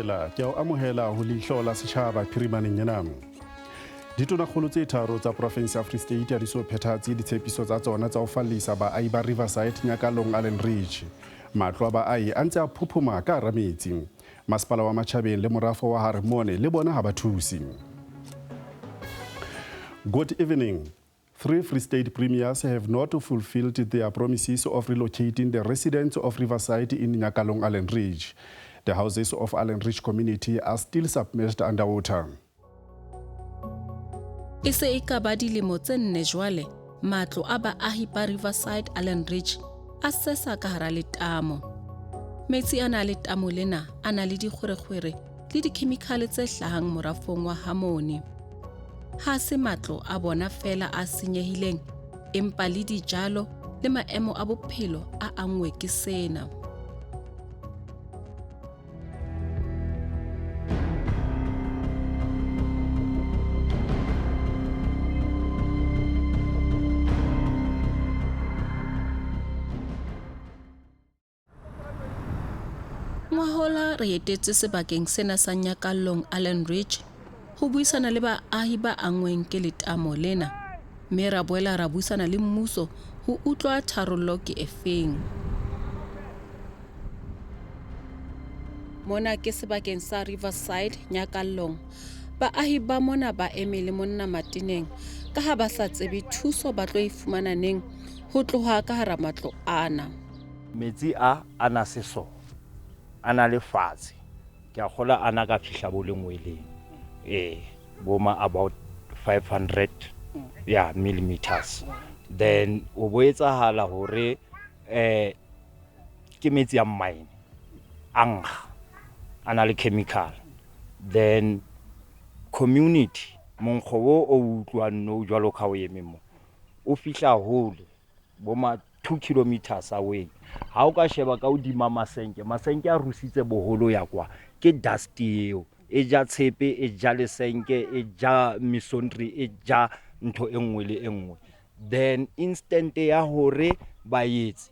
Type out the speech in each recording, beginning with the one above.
Dumela, ke a o amohela ho Leihlo la Setjhaba phirimaneng ena. Ditonakgolo tse tharo tsa porofensi ya Free State ha di so phethahatse ditshepiso tsa tsona tsa ho fallisa baahi ba Riverside Nyakalong Allen Ridge. Matlo a baahi a ntse a phophoma ka hara metsi. Masepala wa Matjhabeng le morafo wa Harmone le bona ha ba thuse. Good evening. Three Free State premiers have not fulfilled their promises of relocating the residents of Riverside in Nyakalong Allen Ridge. The houses of Allen Ridge community are still submerged underwater. E se e ka ba dilemo tse nne jwale matlo a baahi ba Riverside Allen Ridge a sesa ka hara letamo. Metsi ana a letamo lena a na le dikgwerekgwere le dikhemikhale tse hlahang morafong wa Harmony. Ha se matlo a bona feela a senyehileng, empa le dijalo le maemo a bophelo a anngwe ke sena. Ngwahola re etetse sebakeng sena sa Nyakallong Allen Ridge ho buisana le baahi ba anngweng ke letamo lena mme ra boela ra buisana le mmuso ho utlwa tharollo ke efeng. Mona ke sebakeng sa Riverside Nyakallong. Baahi ba mona ba eme le monna mateneng ka ha ba sa tsebe thuso ba tlo e fumana neng ho tloha ka hara matlo ana. Metsi a a na se so, a na le fatshe. Ke a kgola a na ka fihla bo lengweleng. Ee, bo ma about 500 ya millimeters. Then o bo etsahala hore eh ke metsi a mine a nkga a na le chemical. Then community monkgo o o utlwang nou jwalo ka o eme mo o fihla hole bo ma 2 kilometers away. Ha o ka sheba ka hodima masenke, masenke a rusitse boholo ya kwa, ke dust eo. E ja tshepe, e ja lesenke, e ja masonry, e ja ntho e nngwe le e nngwe. Then instant ya hore ba etse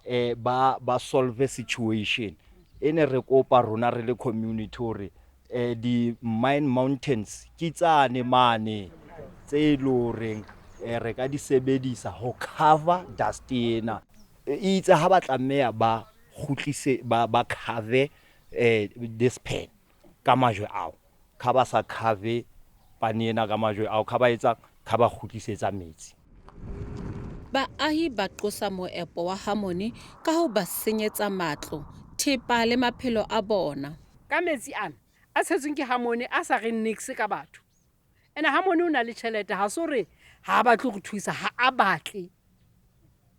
eh, ba, ba solve situation e ne re kopa rona re le community hore eh, di-mine mountains ke tsane mane tse e le horeng eh, re ka di sebedisa ho cover dust ena. E itse ha ba tlameha ba kgutlise ba, ba cover eh, this pan ka majwe ao, kha ba sa cover pane ena ka majwe ao, kha ba etsa kha ba kgutlisetsa metsi. Baahi ba qosa moepo wa Harmony ka ho ba senyetsa matlo, thepa le maphelo a bona. Ka metsi ana a tshetsweng ke Harmony a sa reng niks ka batho. Ene Harmony o na le tjhelete, ha se hore ha a batle ho re thusa, ha a batle.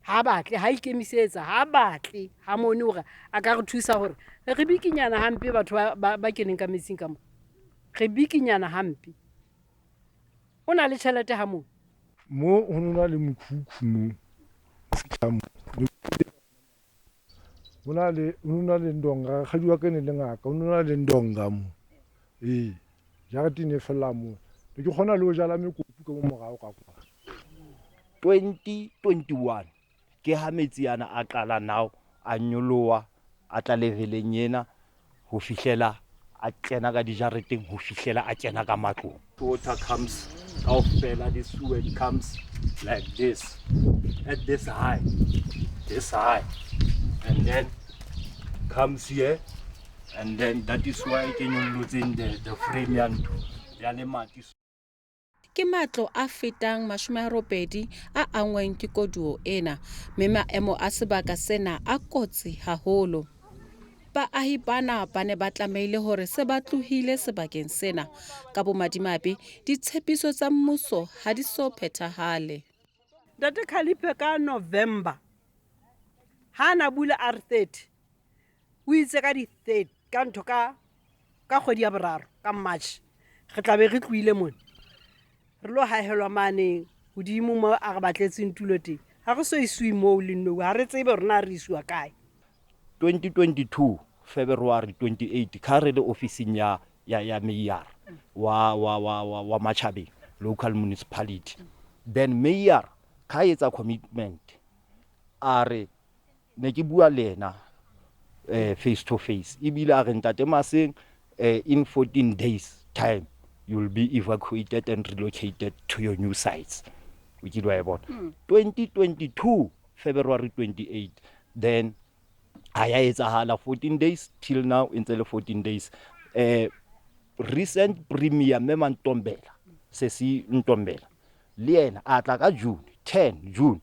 Ha a batle, ha ikemisetsa, ha a batle Harmony hore a ka re thusa hore re bikinyana hampe batho ba, ba, ba keneng ka metsing ka mo. Re bikinyana hampe. O na le tjhelete Harmony. Mo ho no na le mokhukhu mo, o fihla mo. Ho na le ho na le ndonga, rakgadi wa ka e ne le ngaka, ho na le ndonga mo. Ee, jarete e ne e fella moo. Ne ke kgona le ho jala mekopu ka mo morao ka kwa. 2021 ke ha metsi ana a qala now a nyoloha a tla leveleng ena ho fihlela a kena ka dijareteng ho fihlela a kena ka matlong. Water comes kaofela, the sewage comes like this at this high, this high, and then comes here, and then that is why ke nyollotseng the frame ya ntlo ya lemati. Ke matlo a fetang 80 a anngweng ke koduo ena, mme maemo a sebaka sena a kotsi haholo. Baahi bana ba ne ba tlamehile hore se ba tlohile sebakeng sena. Ka bomadimabe, ditshepiso tsa mmuso ha di so phethahale. Ntate Khaliphe ka November ha na bula a re 30 o itse ka di 30 ka ntho ka ka kgwedi ya boraro ka March re tla be re tlohile mona re lo hahelwa mane hodimo mo a re batletseng tulo teng. Ha re so isiwe moo le nou, ha re tsebe hore na re isiwa kae. 2022 February 28 kha re le ofising ya ya ya mayor wa wa wa wa, wa Matjhabeng local municipality, then mayor kha etsa commitment a re ne ke bua le yena eh face to face, ebile a re ntate Maseng In 14 days time you will be evacuated and relocated to your new sites. O kile wa e bona. 2022 February 28, then ha ya etsahala 14 days, till now e ntse le 14 days. Recent premier Mme Mantombela, Sesi Ntombela, le yena a tla ka June 10 June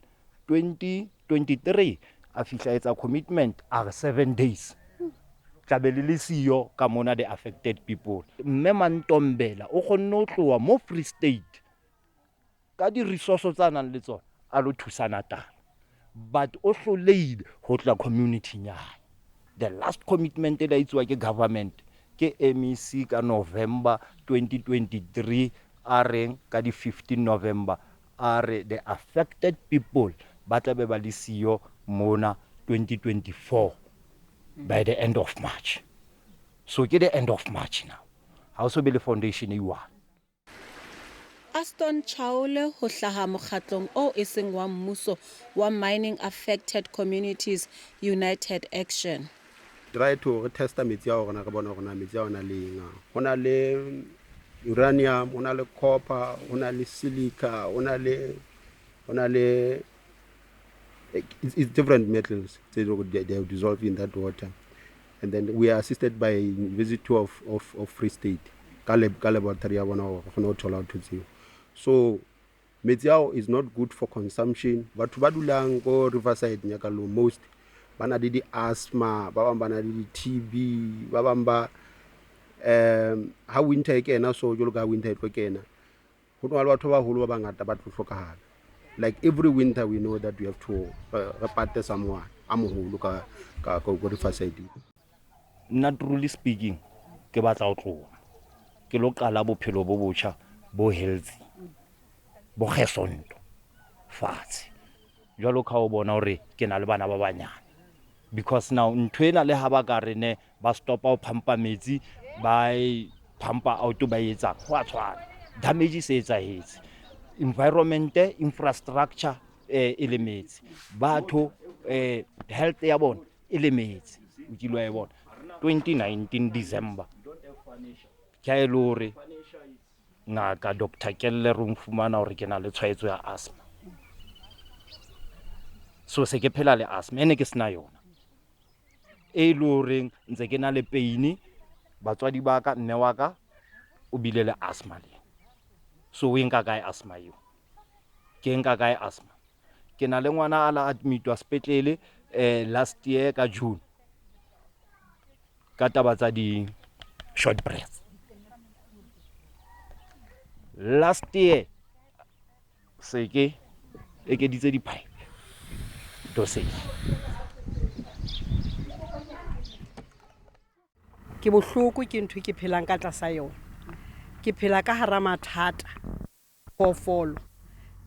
2023, a fihla etsa commitment, a re 7 days tlabe le le siyo ka mona the affected people. Mme Mantombela o kgonne ho tloha mo Free State ka di-resource tsa nang le tsona a lo thusa Natal, but o hlolehile ho tla community ya hae. The last commitment e la etsuwa ke government ke MEC ka November 2023, a reng ka di 15 November, a re the affected people ba tla be ba le siyo mona 2024 by the end of March. So ke the end of March now, ha o so be le foundation e one. Aston Chaole ho hlaha mokgatlong o eseng wa mmuso wa Mining Affected Communities United Action. Try to re testa metsi a rona, re bone hore na metsi a ona le eng. Ho na le uranium, ho na le copper, ho na le silica, ho na le it's different metals tse leng hore they are dissolved in that water. And then we are assisted by University of Free State ka laboratory ya bona hore re kgone ho thola ntho tseo. So metsi ao is not good for consumption. Batho ba dulang ko Riverside Nyakallo, most ba na le di-asthma, ba bang ba na le di-TB, ba bang ba ha winter e kena, so jwalo ka ha winter e tlo kena, ho tloha le batho ba baholo ba bangata ba tlo hlokahala. Like every winter we know that we have to re pate someone a moholo ka ko Riverside. Nna, truly speaking, ke batla ho tloha ke lo qala bophelo bo botjha, bo healthy, bo kgesonto fatshe, jwalo ka o bona hore ke na le bana ba banyane. Because now ntho ena, le ha ba ka re ne ba stopa ho pumpa metsi, ba e pumpa out, ba e etsang, ho a tshwana, damage e se etsahetse. Environment, infrastructure e lemetse batho, health ya bona e lemetse. O kile wa e bona 2019 December, ke ha e le hore ngaka Dr Keller o nfumana hore ke na le tshwaetso ya asthma. So se ke phela le asthma ene ke sena yona, e le horeng ntse ke na le pain. Batswadi ba ka, mme wa ka o bile le asthma le yena. So o e nka kae asthma eo? Ke e nka kae asthma? Ke na le ngwana a la admitwa sepetlele last year ka June ka taba tsa di short breath. Last year se ke ekeditse di-pipe dosage. Ke bohloko, ke ntho ke phelang ka tlasa yona. Ke phela ka hara mathata phoofolo,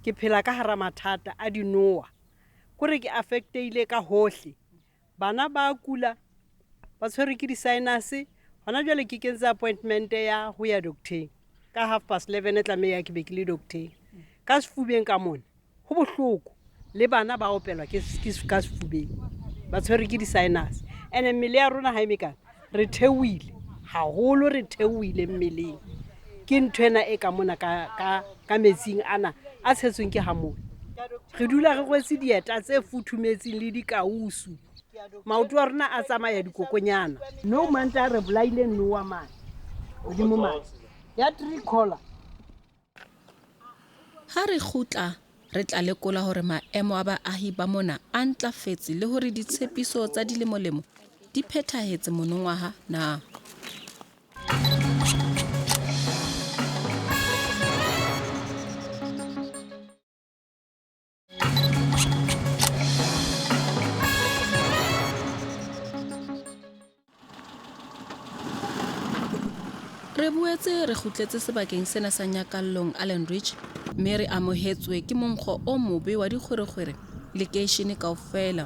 ke phela ka hara mathata a dinoha, kore ke affecteile ka hohle. Bana ba kula, ba tshwerwe ke di-sinus. Hona jwale ke kentse appointment ya ho ya docteng ka 11:30, tlameha ke be ke le docteng. Ka sefubeng ka mona ho bohloko, le bana ba opelwa ke ka sefubeng, ba tshwerwe ke di-sinus. And mmele ya rona ha e mekana, re theohile haholo, re theohile mmeleng. Ke ntho ena e ka mona ka metsing ana a tshetsweng ke Harmony. Re dula re rwetse dieta tse futhumetseng le dikausu, maoto a rona a tsamaya dikokonyana. No mantla re bolaile nowa mane hodimo mane ya tricolor. Ha re kgutla, re tla lekola hore maemo a baahi ba mona a ntlafetse le hore ditshepiso tsa dilemolemo di phethahetse monongwaha na. Re boetse re kgutletse sebakeng sena sa Nyakallong Allanridge, mme re amohetswe ke monkgo o mobe wa dikgwerekgwere lekeishene kaofela.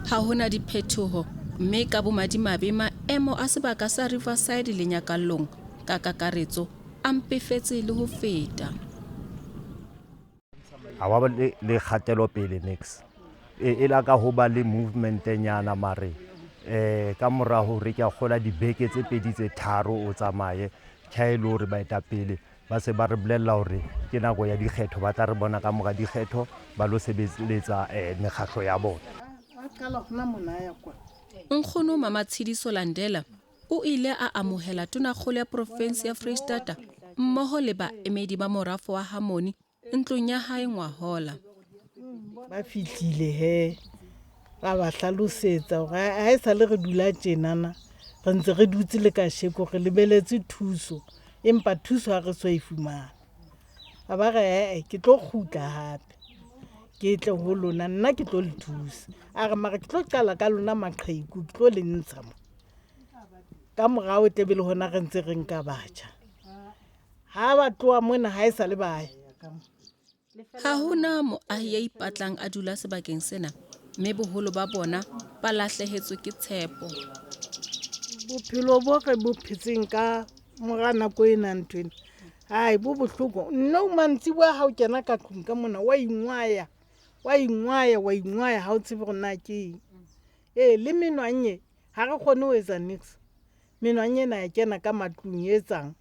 Ha hona diphetoho, mme ka bomadimabe maemo a sebaka sa Riverside le Nyakallong ka kakaretso a mpefetse le ho feta. Ha wa ba le kgatelopele nix, e la ka ho ba le movement nyana, mare Ka mora hore ke a kgola dibeke tse pedi tse tharo o tsamaye, ke ha e le hore baetapele ba se ba re bolella hore ke nako ya dikgetho, ba tla re bona ka mora dikgetho ba lo sebeletsa mekgahlo ya bona. Nkgono Mama Tshidiso Landela o ile a amohela tonakgolo ya porofensi ya Freistata mmoho le baemedi ba morafo wa Harmony ntlong ya hae ngwahola. Ba fihlile he, ra ba hlalosetsa hore ha e sale re dula tjenana, re ntse re dutse le kasheko re lebeletse thuso, empa thuso ha re so e fumane. A ba re ee, ke tlo kgutla hape, ke tle ho lona, nna ke tlo le thusa. A re mara ke tlo qala ka lona maqheku, ke tlo le ntsha mo. Ka morao e tle be le hona re ntse re nka batjha. Ha ba tloha mona ha e sa le ba ya. Ha hona moahi ya ipatlang a dula sebakeng sena, mme boholo ba bona ba lahlehetswe ke tshepo. Bophelo bo re bo phetseng ka mora nako ena nthwena, ai bo bohloko. Nna o mantsiboya ha o kena ka tlung ka mona, wa ingwaya, wa ingwaya, wa ingwaya, ha o tsebe hore na ke eng. Ee, le menwang e, ha re kgone ho etsa niks. Menwang ena ya kena ka matlung e etsang.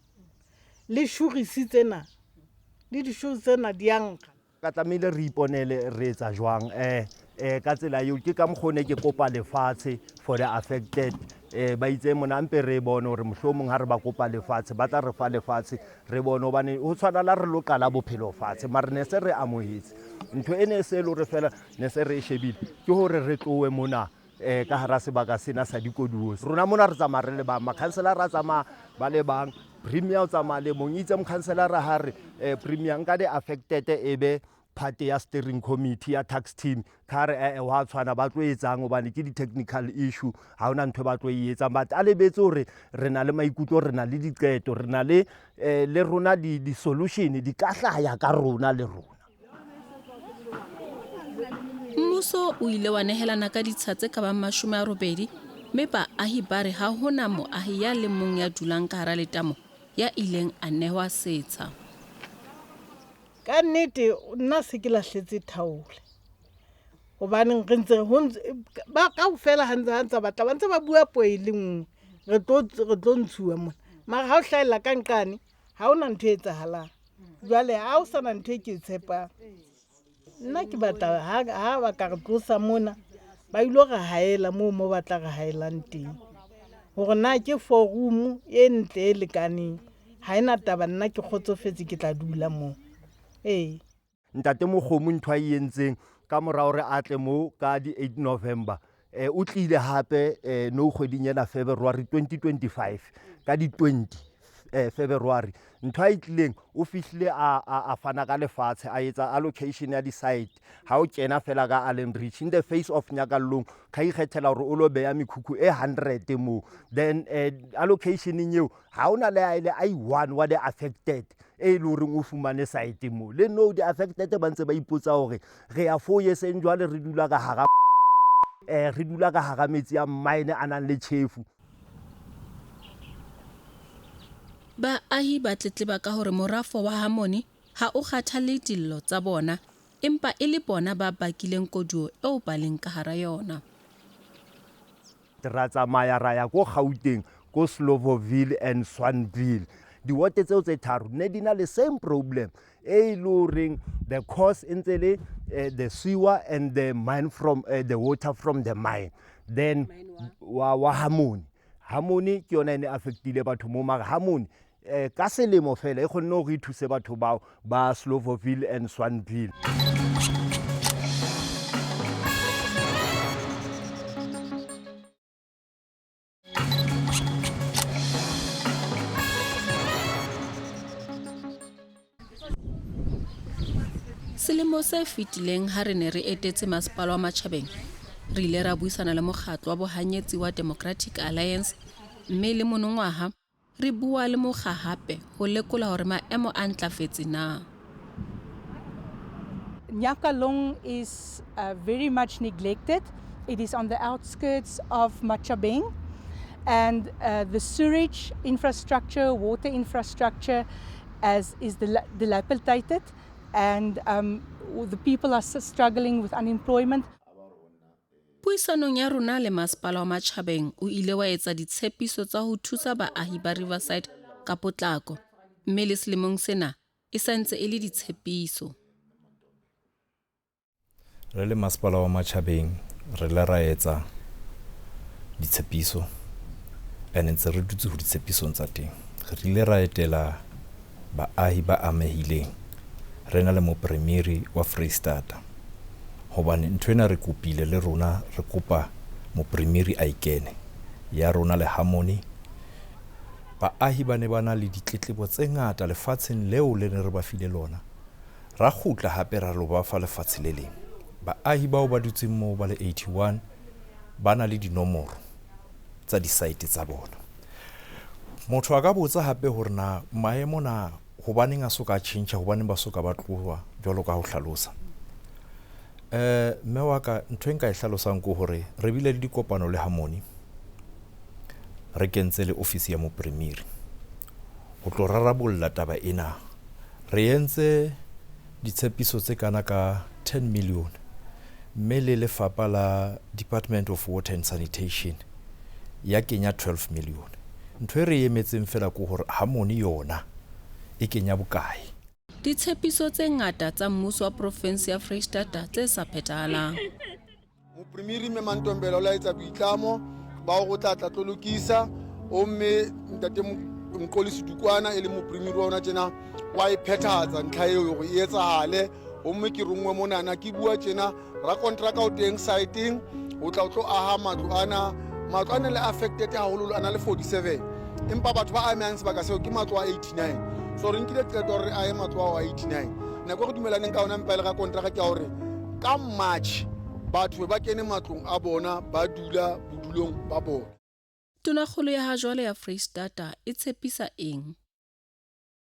Le shurisi tsena, le dishurisi tsena di a nkga. Ka tlamehile re iponele re etsa jwang, ka tsela eo ke ka mokgwa o ne ke kopa lefatshe for the affected. Ba itse mona mpe re bone hore mohlomong ha re ba kopa lefatshe ba tla re fa lefatshe, re bone hobane ho tshwana la re lo qala bophelo fatshe, mare ne se re amohetse ntho e ne se le hore fela ne se re e shebile ke hore re tlohe mona ka hara sebaka sena sa dikoduo. Rona mona re tsamaya re le bang, makhanselara a tsamaya ba le bang, premier o tsamaya le mong. Itse mokhanselara ha re premier nka di affected e be part ya steering committee ya tax team, ka re wa tshwana ba tlo etsang hobane ke di-technical issue, ha hona ntho e ba tlo e etsang. But a lebetse hore re na le maikutlo, re na le diqeto, re na le le rona di-solution di ka hlaya ka rona le rona. Mmuso o ile wa nehelana ka ditsha tse ka bang 80, mme baahi ba re ha hona moahi ya le mong ya dulang ka hara letamo ya ileng a nehwa setsha. Ka nnete nna se ke lahletse thaole, hobaneng re ntse ho ntse ba kaofela ha ntse ha ntse batla ba ntse ba bua puo e le nngwe, re tlo ntshuwa mona. Mara ha o hlahella ka nqane ha hona ntho e etsahalang. Jwale ha o sana ntho e ke e tshepang. Nna ke batla ha ba ka re tlosa mona, ba ilo re haela moo mo ba tla re haelang teng. Hore na ke forum e ntle e lekaneng, ha ena taba, nna ke kgotsofetse, ke tla dula moo. Ee. Ntate Mokgomo ntho a e entseng ka mora hore a tle moo ka di 8 November, o tlile hape no kgweding ena February 2025 ka di 20 February. Ntho a e tlileng o fihlile a fana ka lefatshe, a etsa allocation ya di-site. Ha o kena fela ka Allanridge in the face of Nyakallong, ka ikgethela hore o lo beha mekhukhu e 100 moo. Then allocationeng eo ha ona le a ile a i-one wa the affected e le horeng o fumane site moo. Le no di affected ba ntse ba ipotsa hore re ya 4 years jwale re dula ka hara re dula ka hara metsi a mine a nang le tjhefu. Baahi ba tletleba ka hore morafo wa Harmony ha o kgathalle dillo tsa bona, empa e le bona ba bakileng koduo eo ba leng ka hara yona. Ra tsamaya ra ya ko Gauteng, ko Slovoville and Swanville. Diwote tseo tse tharo ne di na le same problem e le horeng the cause e ntse le the sewer and the mine from the water from the mine. Then wa Harmony. Harmony ke yona e ne affectile batho mo, mara Harmony ka selemo fela e kgonne hore e thuse batho bao ba Slovoville and Swanville. Selemo se fetileng ha re ne re etetse masepala wa Matjhabeng, re ile ra buisana le mokgatlo wa bohanyetsi wa Democratic Alliance, mme le monongwaha re bua le mokga hape ho lekola hore maemo a ntlafetse na. Nyakalong is very much neglected. It is on the outskirts of Matjhabeng, and the sewage infrastructure, water infrastructure is dilapidated, and the people are struggling with unemployment. Puisanong ya rona le masepala wa Matjhabeng o ile wa etsa ditshepiso tsa ho thusa baahi ba Riverside ka potlako, mme le selemong sena e sa ntse e le ditshepiso. Re le masepala wa Matjhabeng re le ra etsa ditshepiso and ntse re dutse ho ditshepisong tsa teng. Re ile ra etela baahi ba amehileng re na le mopremiri wa Freistata, hobane ntho ena re kopile le rona re kopa mopremiri a e kene ya rona le Harmony. Baahi ba ne ba na le ditletlebo tse ngata lefatsheng leo le ne re ba file lona. Ra kgutla hape ra lo ba fa lefatshe le leng. Baahi bao ba dutseng moo ba le 81 ba na le dinomoro tsa di-site tsa bona. Motho a ka botsa hape hore na maemo na hobaneng a so ka tjhentjha, hobaneng ba so ka ba tloha jwalo ka ho hlalosa. Mme wa ka, ntho e nka e hlalosang ke hore re bile le dikopano le Harmony, re kentse le ofisi ya mopremiri ho tlo rarabolla taba ena. Re entse ditshepiso tse kana ka 10 million, mme le lefapha la Department of Water and Sanitation ya kenya 12 million. Ntho e re emetseng fela ke hore Harmony yona e kenya bokae. Ditshepiso tse ngata tsa mmuso wa profinsi ya Freistata tse sa phethahalang. Mopremiri Mme Mantombela o laetsa boitlamo ba hore o tla tla tlo lokisa, o mme ntate Mqolisi Dukwana e leng mopremiri wa ona tjena wa e phethahatsa ntlha eo hore e etsahale. Gomme ke rongwe monana ke bua tjena, rakontraka o teng siteng o tla o tlo aha matlo ana. Matlo ana le affected haholo, a na le 47, empa batho ba amehang sebaka seo ke matlo a 89. So re nkile qeto hore re ahe matlo ao a 89. Nako e re dumelaneng ka ona mpa e le rakontraka ke ya hore ka March batho ba kene matlong a bona, ba dula bodulong ba bona. Tonakgolo ya hajwale ya Freistata e tshepisa eng?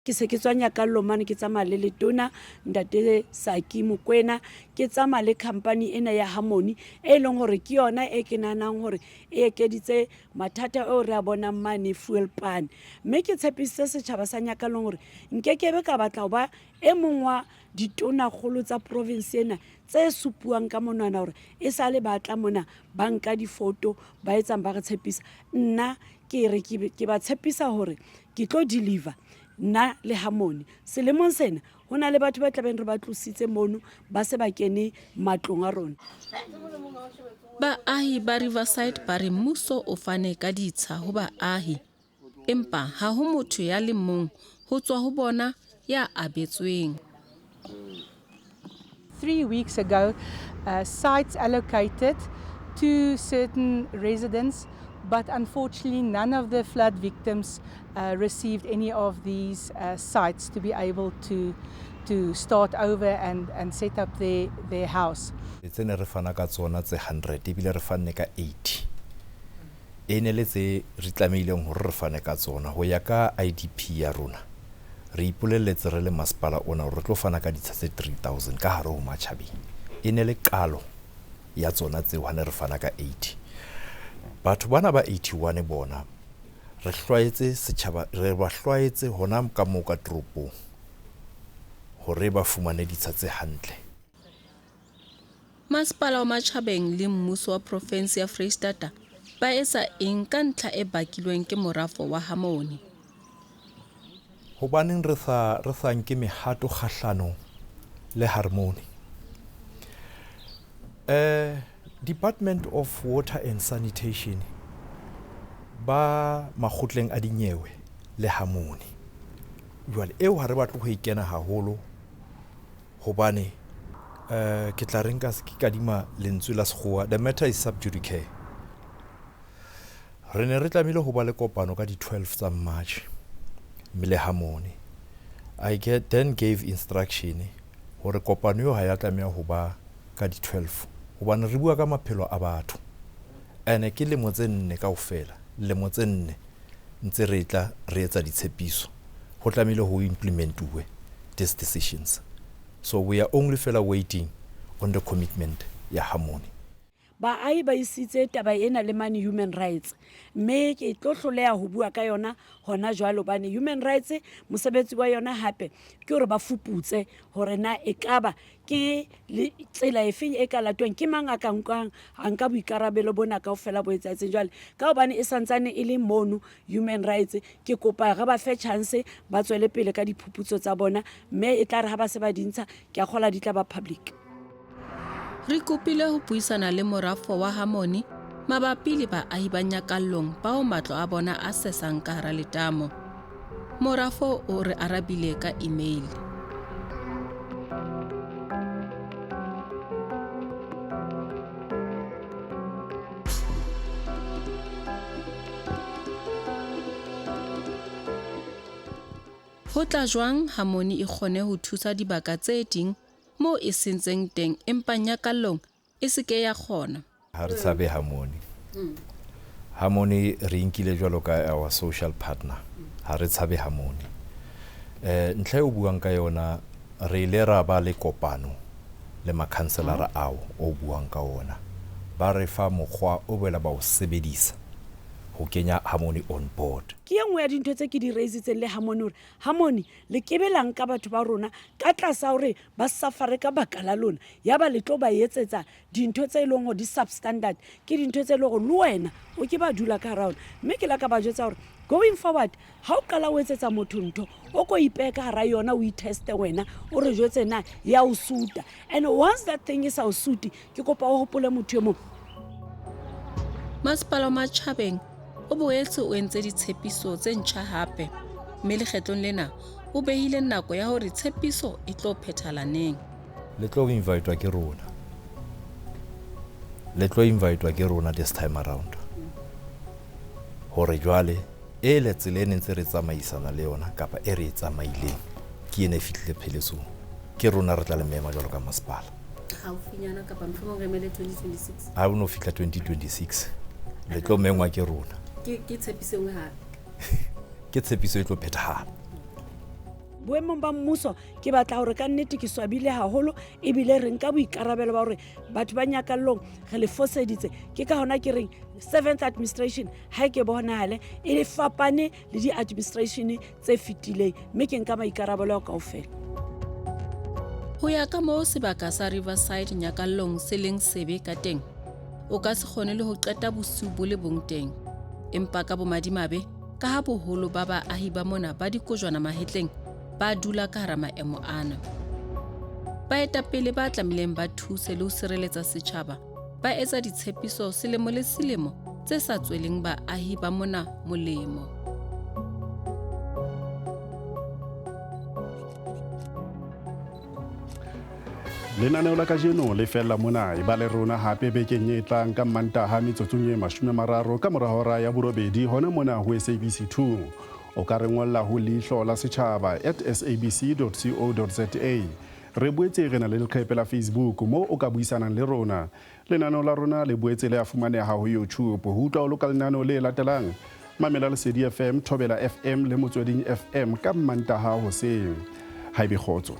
Ke se ke tswa Nyakallo mane, ke tsamaya le letona ntate Saki Mokwena, ke tsamaya le company ena ya Harmony e leng hore ke yona e ke nahanang hore e ekeditse mathata eo re a bonang mane fuel pan. Mme ke tshepisitse setjhaba sa Nyakallong hore nkekebe ka batla ho ba e mong wa ditonakgolo tsa province ena tse supuwang ka monwana hore e sale ba tla mona ba nka difoto ba etsang ba re tshepisa. Nna ke re ke ba tshepisa hore ke tlo deliver nna le Harmony selemong sena. Ho na le batho ba tlabeng re ba tlositse mono, ba se ba kene matlong a rona. Baahi ba Riverside ba re mmuso o fane ka ditsha ho baahi, empa ha ho motho ya le mong ho tswa ho bona ya abetsweng. 3 weeks ago, sites allocated to certain residents, but unfortunately none of the flood victims received any of these sites to be able to start over and set up their house. Tse ne re fana ka tsona tse 100, ebile re fanne ka 80. E ne le tse re tlamehileng hore re fane ka tsona ho ya ka IDP ya rona. Re ipolelletse re le masepala ona hore re tlo fana ka ditsha tse 3000 ka hare ho Matjhabeng. E ne le qalo ya tsona tseo ha ne re fana ka 80. Batho bana ba 81 bona re hlwaetse setjhaba, re ba hlwaetse hona ka moo ka toropong hore ba fumane ditsha tse hantle. Masepala wa Matjhabeng le mmuso wa profinsi ya Freistata ba etsa eng ka ntlha e bakilweng ke morafo wa Harmony? Hobaneng re sa nke mehato kgahlano le Harmony? Department of Water and Sanitation ba makgotleng a dinyewe le Harmony. Jwale eo ha re batle ho e kena haholo hobane ke tla re nka se ke kadima lentswe la sekgowa, the matter is sub judice. Re ne re tlamehile ho ba le kopano ka di 12 tsa March mme le Harmony. I then gave instruction hore kopano eo ha ya tlameha ho ba ka di 12 hobane re bua ka maphelo a batho. Ene ke lemo tse nne kaofela, lemo tse nne ntse re tla re etsa ditshepiso. Ho tlamehile ho implementuwe these decisions. So we are only fela waiting on the commitment ya Harmony. Baahi ba isitse taba ena le mane human rights, mme ke tlo hloleha ho bua ka yona hona jwale hobane human rights mosebetsi wa yona hape ke hore ba fuputse hore na ekaba ke tsela efeng e ka latwang, ke mang a ka nkang a nka boikarabelo bona kaofela bo etsahetseng jwale. Ka hobane e santsane e le mono human rights, ke kopa re ba fe chance ba tswele pele ka diphuputso tsa bona, mme e tla re ha ba se ba di ntsha, ke a kgola di tla ba public. Re kopile ho buisana le morafo wa Harmony mabapi le baahi ba Nyakallong bao matlo a bona a sesang ka hara letamo. Morafo o re arabile ka email. Ho tla jwang Harmony e kgone ho thusa dibaka tse ding moo e sentseng teng empa Nyakallong e se ke ya kgona? Ha re tshabe Harmony. Harmony re inkile jwalo ka our social partner. Ha re tshabe Harmony. Ntlha e o buang ka yona, re ile ra ba le kopano le makhanselara ao o buang ka ona. Ba re fa mokgwa o bela ba o sebedisa ho kenya Harmony on board. Ke e nngwe ya dintho tse ke di raisitseng le Harmony hore Harmony le kebe la nka batho ba rona ka tlasa hore ba safare ka baka la lona, yaba le tlo ba etsetsa dintho tse e leng hore di substandard, ke dintho tse e leng hore le wena o ke ba dula ka hara ona. Mme ke la ka ba jwetsa hore going forward ha o qala o etsetsa motho ntho, o ko ipehe ka hara yona, o iteste wena, o re jwetse na ya o suta. And once that thing e sa o sute, ke kopa o hopole motho e mong. Masepala wa Matjhabeng o boetse o entse ditshepiso tse ntjha hape, mme lekgetlong lena o behile nako ya hore tshepiso e tlo phethala neng. Le tlo invitwa ke rona. Le tlo invitwa ke rona this time around. Hore jwale e le tsela e ne ntse re tsamaisana le yona kapa e re e tsamaileng ke ena e fihlile pheletsong. Ke rona re tla le mema jwalo ka masepala. Haufinyana kapa mohlomong re emele 2026? Ha o no fihla 2026, le tlo mengwa ke rona. Ke tshepiso e nngwe hape. Ke tshepiso e tlo phethahala. Boemong ba mmuso ke batla hore ka nnete ke swabile haholo, ebile re nka boikarabelo ba hore batho ba Nyakallong re le foseditse. Ke ka hona ke reng seventh administration ha e ke bonahale e fapane le di-administration tse fetileng, mme ke nka maikarabelo ao kaofela. Ho ya ka moo sebaka sa Riverside Nyakallong se leng sebe ka teng, o ka se kgone le ho qeta bosiu bo le bong teng. Empa ka bomadimabe, ka ha boholo ba baahi ba mona ba dikojwana mahetleng, ba dula ka hara maemo ana. Baetapele ba tlamehileng ba thuse le ho sireletsa setjhaba ba etsa ditshepiso selemo le selemo tse sa tsweleng baahi ba mona molemo. Lenaneo la kajeno le fella mona, e ba le rona hape bekeng e tlang ka Mmantaha metsotsong e 30 ka mora hora ya 8 hona mona ho SABC 2. O ka re ngolla ho leihlo la setjhaba at sabc.co.za. Re boetse re na le leqephe la Facebook moo o ka buisanang le rona. Lenaneo la rona le boetse le a fumaneha ho YouTube. Ho utlwa o loka lenaneo le latelang, mamela Lesedi FM, Thobela FM le Motsweding FM ka Mmantaha hoseng. Haebe kgotso.